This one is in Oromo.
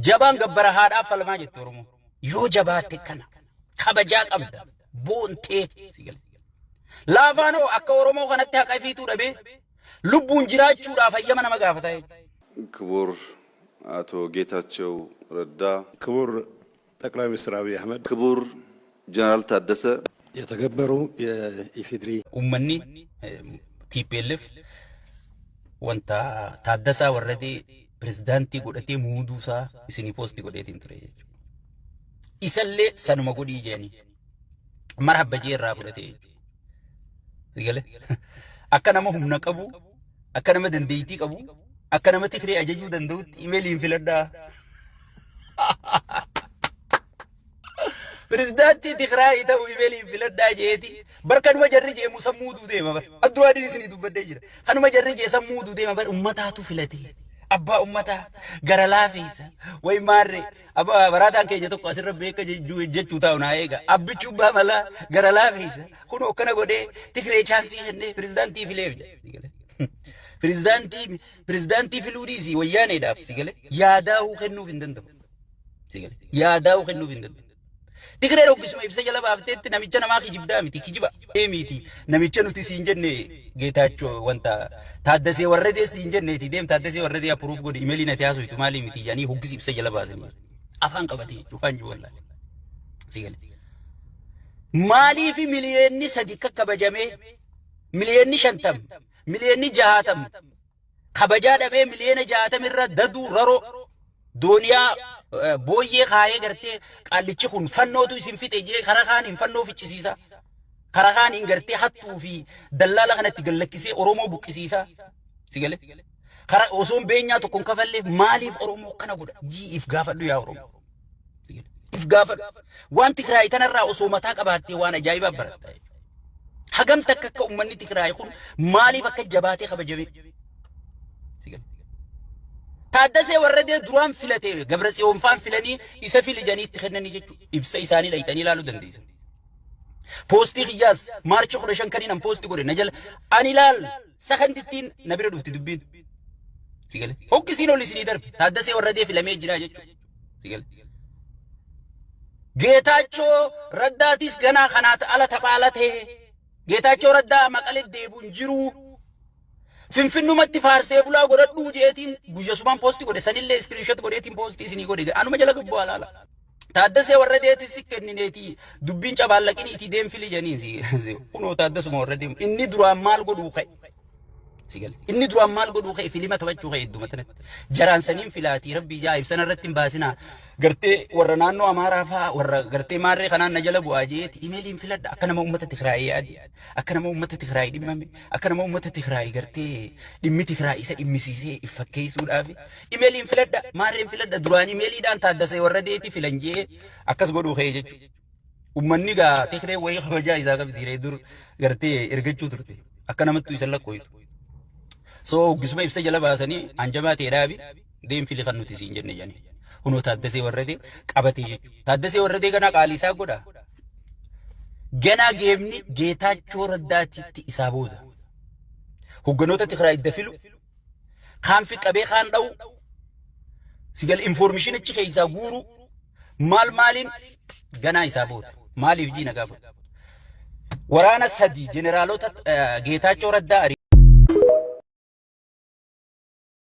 Jabaan gabbara haadhaaf falmaa jette Oromoo. Yoo jabaatte kana kabajaa qabda boontee si gale. Laafaan hoo akka Oromoo kanatti haqa ifiituu dhabee lubbuun jiraachuudhaaf hayyama nama gaafataa jechuudha. ክቡር አቶ ጌታቸው ረዳ፣ ክቡር ጠቅላይ ሚኒስትር አብይ አህመድ፣ ክቡር ጀነራል ታደሰ፣ የተከበሩ የኢፌድሪ Uummanni TPLF wanta Taaddasaa Warradee pirezidaantii godhatee muuduusaa isinii poostii godheetiin ture jechuudha. Isallee sanuma godhii jedhanii marhabba jee irraa fudhatee jechuudha. Si galee? Akka nama humna qabu, akka nama dandeettii qabu, akka nama Tigree ajajuu danda'utti imeeliin filadhaa. Pirezidaantii Tigraay ta'u imeeliin filadhaa jeeti. Bar kanuma jarri jee musa muuduu deema bar. Adduu adii isinii dubbadhee jira. Kanuma jarri jee san muuduu deema bar ummataatu filatee. Abbaa ummataa gara laafeessa. Way maarree. Abbaa baraataan keenya tokko asirra beeka jechuu taa'u naa eega. Abbichuu abbaa malaa gara laafeessa. Kun akkana godhee Tigree chaansii kennee pirezidaantii fileef jedha. Pirezidaantii pirezidaantii filuu dhiisii wayyaaneedhaaf si galee yaadaahuu kennuuf hin danda'u. Si galee yaadaahuu kennuuf hin danda'u. Tigreen hoggisuma ibsa jala baafteetti namicha namaa kijibdaa miti kijiba miti namicha nuti siin jenne Geetaachoo wanta Taaddasee Warradee siin jenneeti deem Taaddasee Warradee approve godhi imeelii nati haasoftu maalii miti jedhanii hoggis ibsa jala baasanii afaan qabatee jechuudha afaan jiru wallaahi. Si galee. Maaliif miliyeenni 3 kakkabajamee miliyeenni 50 miliyeenni 60 kabajaa dhabee miliyoona 60 irra daduu raroo dooniyaa booyyee kaayee gartee qaallichi kun fannootu isin fixe jee karaa kaaniin fannoo ficcisiisa. Karaa kaaniin gartee hattuu fi dallaala kanatti gallakkisee Oromoo buqqisiisa. Si galee? Karaa osoon beenyaa tokko hin kafalleef maaliif Oromoo akkana godha? Jii if gaafadhu yaa Oromoo. If gaafadhu. Waan Tigraay tanarraa osoo mataa qabaattee waan ajaa'ibaa baratta. Hagam takka akka uummanni Tigraay kun maaliif akka jabaatee kabajame? Taaddasee Warradee duraan filate Gabratsiyoon faan filanii isa fili jedhanii itti kennanii jechuudha. Ibsa isaanii dhayxanii ilaaluu dandeessan. Poostii kiyyaas maarchi 15 kaniin an poostii godhe na jala ani ilaal sakandittiin na bira dhufti dubbiin. Si galee. Hoggisiin ol isinii darbe Taaddasee Warradee filamee jira jechuudha. Si galee. Geetaachoo Raddaatis ganaa kanaat ala tapha ala ta'e. Geetaachoo Raddaa Maqalee deebi'u hin jiru. Finfinnumatti faarsee bulaa godhadhuu jeetiin guyyasumaan poostii godhe sanillee iskiriinshot godheetiin poostii isinii godhe anuma jala gabboo alaala. Taaddasee Warradeetis si kennineetii dubbiin cabaallaqiniitii deemfili janiin kunoo Taaddasuma Warradee inni duraan maal godhuu ka'e. Si gale. Inni duraan maal godhuu ka'e filima taphachuu ka'e idduma tanatti. Jaraan saniin filaatii rabbii jaa ibsana irratti hin baasinaa. Gartee warra naannoo Amaaraa fa'aa warra gartee maarree kanaan na jala bu'aa jeeti imeeliin filadha akka nama uummata Tigraay yaade akka nama uummata Tigraay dhimmame akka nama uummata Tigraay gartee dhimmi Tigraay isa dhimmisiisee if fakkeessuudhaaf imeeliin filadha maarreen filadha duraan imeeliidhaan Taaddasee warra deeti filan jee akkas godhuu ka'e jechuudha. Ummanni gaa Tigree wayii kabajaa isaa qabdi ree dur gartee ergachuu turte. Akka namattuu isan lakkooytu. So hoggisuma ibsa jala baasanii hanjamaa ta'e dhaabi deem fili kan nuti siin jenne jedhanii. Kunoo Taaddasee Warradee qabatee jechuudha. Taaddasee Warradee ganaa qaalii isaa godha. Ganaa geemni Geetaachoo Raddaatitti isaa booda. Hogganoota Tigraay dafilu kaan fi qabee kaan dha'u sigal information achi keessaa guuru maal maaliin ganaa isaa booda maaliif jiina gaafatu. Waraana 3 jeneraalota Geetaachoo Raddaa ari.